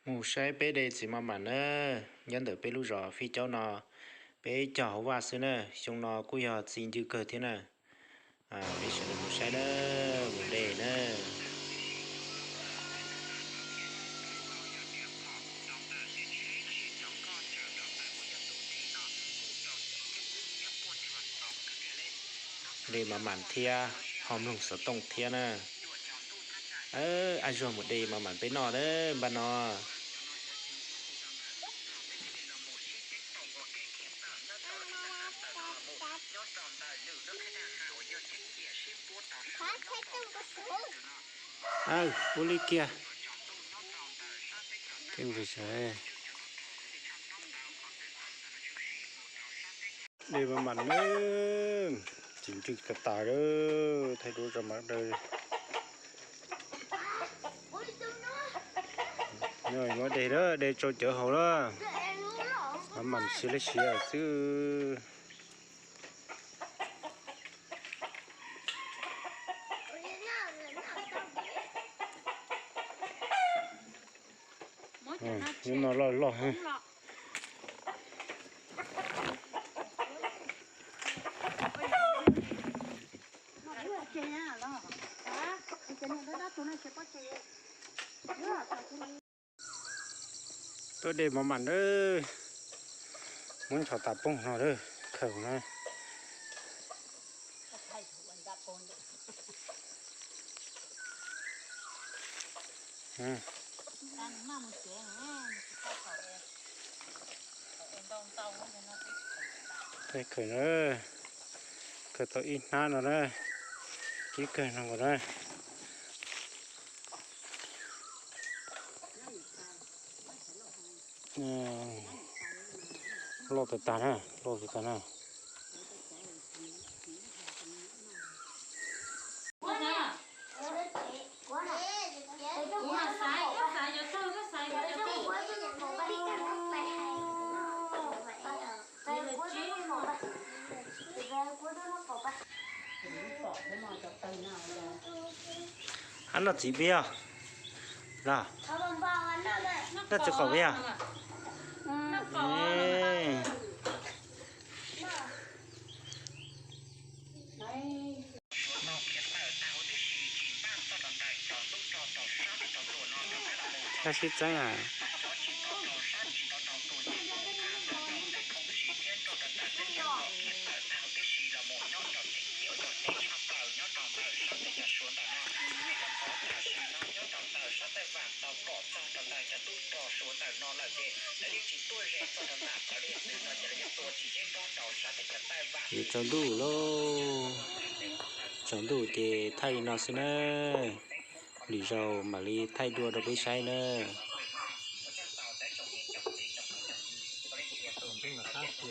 Mus saib peb de txiv mos mam na, nyob ntawm peb lub zos Fij Caub no, peb cog hauv vaj xwb na, xyoo no kuj yog txi ncw kawg thiab na. Peb sawv daws mus saib na, mus de na. De mos mam thiab ho mloog xov tooj thiab na. Ab Zuag mus de mos mam peb noj na, npaj no. Aw, ua li kiag. De mos mam na, txiv ncw kawg tas lawm, thaij duab rau mam de. Muab de lawm, de tsau cawv haus lawm. Mos mam siav li siav xwb. Hnub no loj loj heev. Tuaj de mos mam na, muab ntshov tas poog no lawm, khaws na. Khaws na, khaws tau ib hnab no na, ib kawg no na. Loj tag tag na, loj tag tag na. Ab, noj txiv peb os. Los, noj txiv qaub peb os. Koj sib txeeb a. Yuav tsaus ntuj lauj, tsaus ntuj ces thaij li no xwb na, lwm zaus mam li thaij dua rau peb saib na.